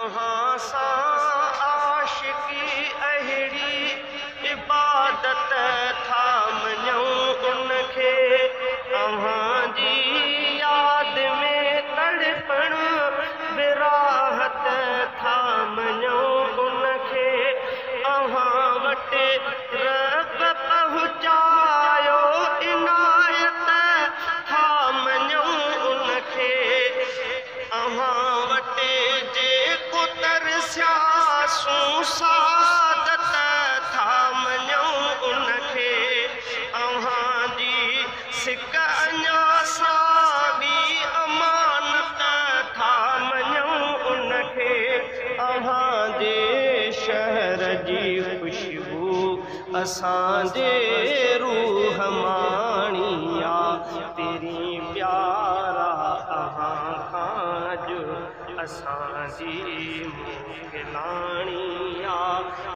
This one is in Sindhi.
اوهان سان عاشقي اهڙي عبادت ٿا مڃون ان کي. اوهان جي ياد ۾ تڙپڻ به راحت ٿا مڃون ان کي. اوهان وٽ رب پهچايو عنايت ٿا مڃون ان کي. اوهان وٽ جيڪو ترسياسون سعادت ٿا مڃون ان کي. اوهان جي سڪ اڃا ساڳي امانت ٿا مڃون ان کي. اوهان جي شهر جي خوشبو اسان جي روح ماڻي آ. پرين پيارا اوهان کان اڄ اسان جي موڪلاڻي.